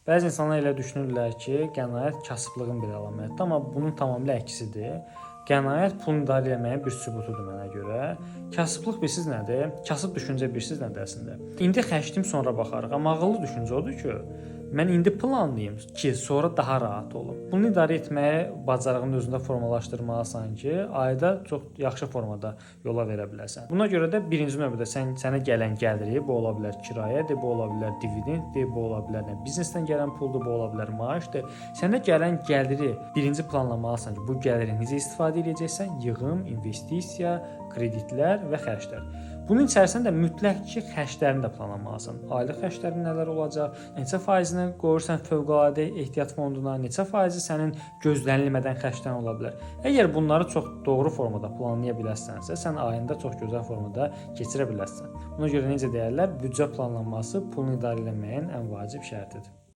Bəzi insanlar elə düşünürlər ki, qənaət kasıblığın bir əlamətidir, amma bunun tamamilə əksidir. Qənaət pulunu idarə etməyin bir sübutudur mənə görə. Kasıblıq bilirsiz nədir? Kasıb düşüncə bilirsiz nədir əslində? İndi xərcliyim, sonra baxarıq. Amma ağıllı düşüncə odur ki, mən indi planlayım ki, sonra daha rahat olum. Bunu idarə etməyi bacarığını özündə formalaşdırmalısan ki, ayda çox yaxşı formada yola verə biləsən. Buna görə də birinci növbədə sən sənə gələn gəliri, bu ola bilər kirayədir, bu ola bilər dividenddir, bu ola bilər nə biznesdən gələn puldur, bu ola bilər maaşdır. Sənə gələn gəliri birinci planlamalısan ki, bu gəliri necə istifadə edəcəksən? Yığım, investisiya, kreditlər və xərclər. Bunun içərisində də mütləq ki, xərclərini də planlamalısan. Aylıq xərclərin nələr olacaq, neçə faizini qoyursan fövqəladə ehtiyat fonduna, neçə faizi sənin gözlənilmədən xərclərin ola bilər. Əgər bunları çox doğru formada planlaya bilərsənsə, sən ayında çox gözəl formada keçirə bilərsən. Buna görə necə deyərlər, büdcə planlanması pulunu idarə etməyin ən vacib şərtidir.